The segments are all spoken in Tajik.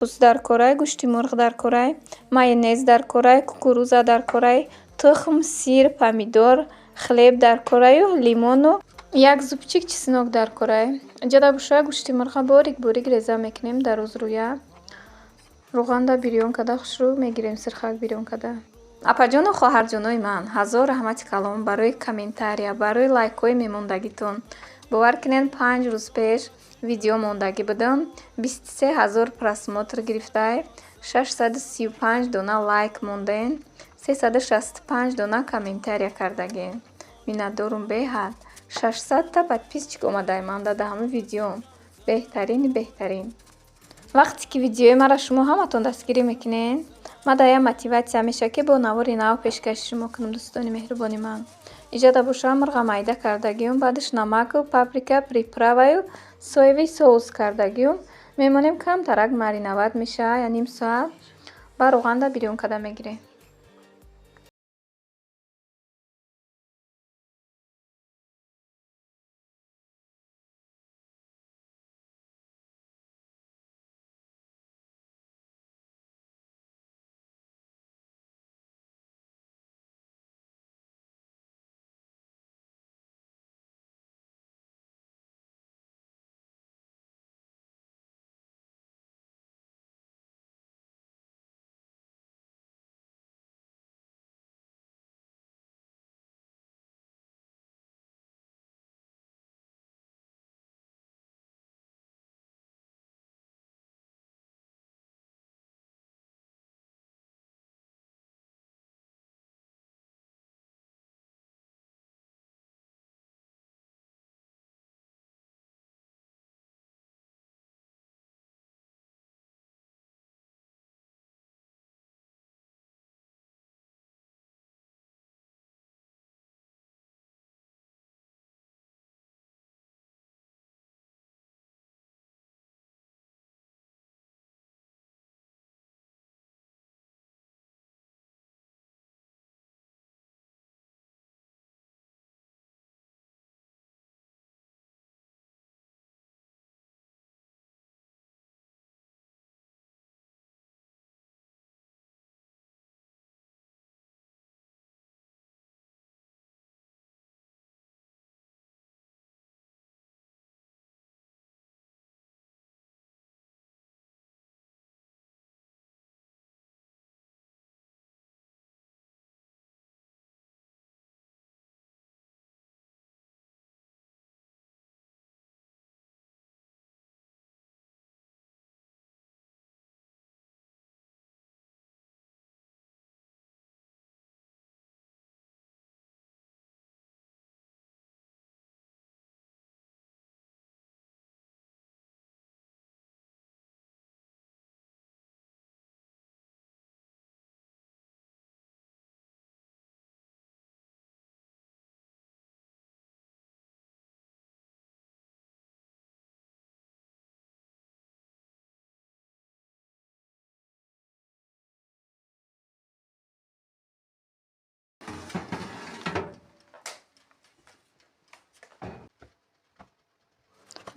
Дар корай, гӯшти мурғ дар корай, майонез дар корай, кукуруза дар корай, тухм, сир, помидор, хлеб дар кораю лимону як зубчик чеснок дар корай. Иҷода боша, гӯшти мурға борик борик реза мекунем дарозрӯя. Рӯғанда бирён карда, хушрӯ мегирем, сирхак бирён карда. Апаҷону хоҳарҷонои ман, ҳазор раҳмати калом барои комментария, барои лайкҳои мемондагитон. Бовар кунед, 5 рӯз пеш видео мондагӣ будам, 23 000 просмотр гирифтай, 635 дона лайк монден, 365 дона комментария кардагем. Миннатдорум беҳад. 600-та подписчик омадай манда дар ҳамин видеом. Беҳтарини беҳтарин. Вақте ки видеои маро шумо ҳаматон дастгирӣ мекунед, мада як мотиватсия мешавад, ки бо навори нав пешкаши шумо кунам, дӯстони меҳрубони ман. Иҷода боша, мурға майда кардагиюм, баъдаш намаку паприка, приправаю соевый соус кардагиюм. Мемонем, камтарак мариновать мешавад, я ним соат. Ба рӯғанда бирён карда мегирем.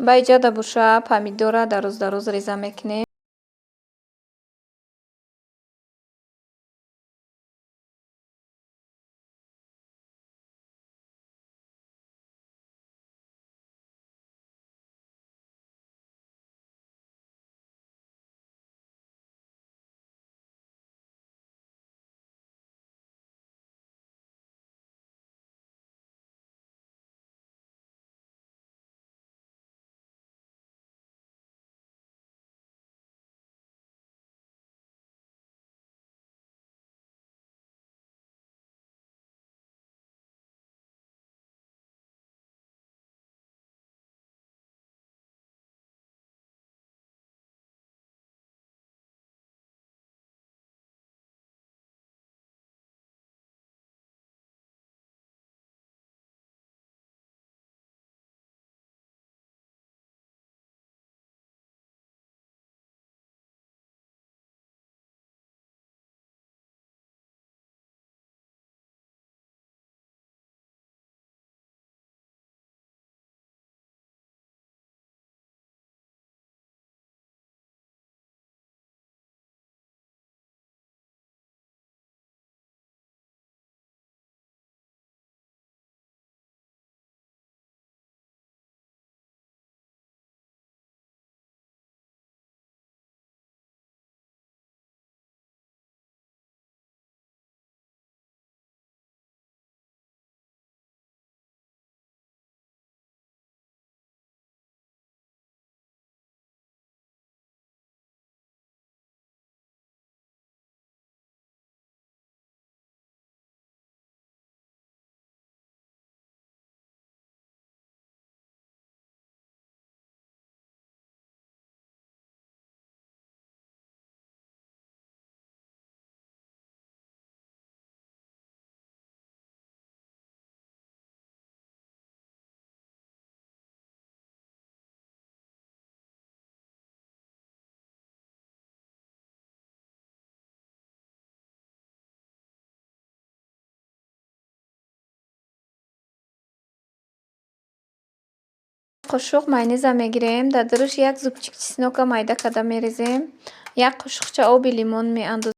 Ба иҷода боша, помидора дароз дароз реза мекунем. Қошуқ майонеза мегирем, дар дурӯш як зубчик чеснока майда карда мерезем, як қошуқча оби лимон меандозем.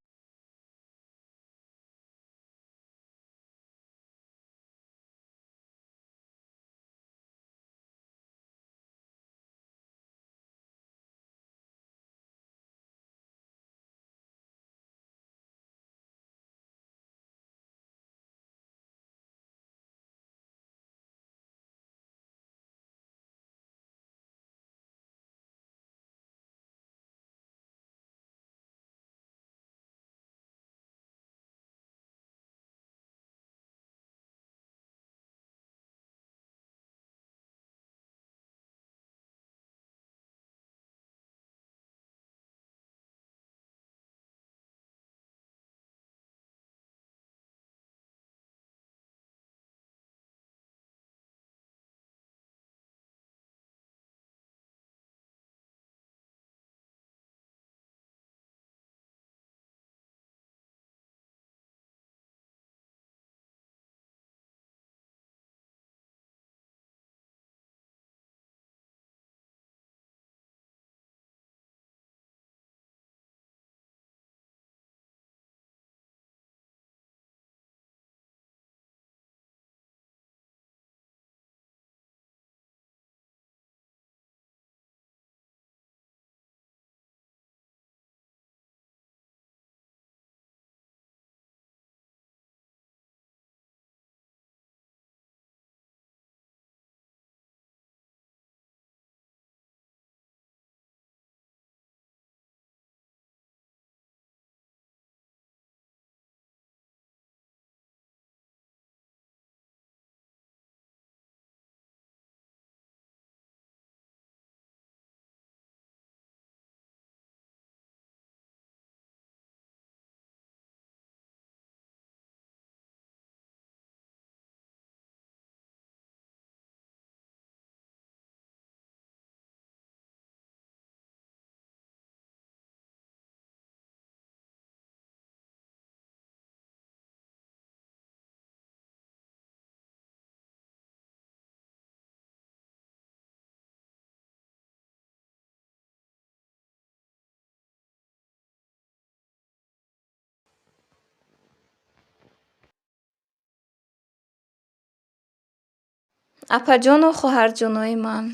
Апаҷону хоҳарҷонои ман,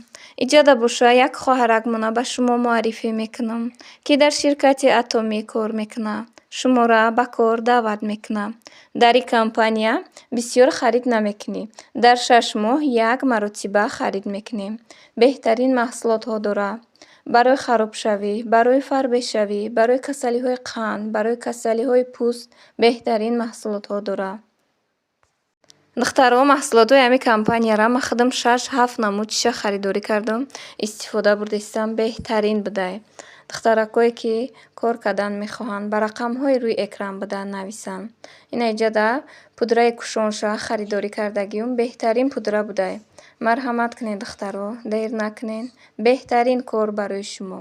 иҷода боша, як хоҳаракмона ба шумо муаррифӣ мекунам, ки дар ширкати Атомӣ кор мекунад. Шуморо ба кор даъват мекунам. Дар ин компания бисёр харид намекунӣ. Дар 6 моҳ як маротиба харид мекунем. Беҳтарин маҳсулотҳо дорад. Барои харобшавӣ, барои фарбешавӣ, барои касалиҳои қанд, барои касалиҳои пӯст беҳтарин маҳсулотҳо дорад. Духтаро, маҳсулотҳои ҳамин компанияра ман худам шаш ҳафт намуд чиша харидорӣ кардам, истифода бурдистам, беҳтарин будай. Духтаракое, ки кор кардан мехоҳанд, ба рақамҳои рӯи экран буда нависанд. Ина иҷода пудраи кушонша харидорӣ кардагиюм, беҳтарин пудра будай. Марҳамат кунед, духтаро, дер накунед, беҳтарин кор барои шумо.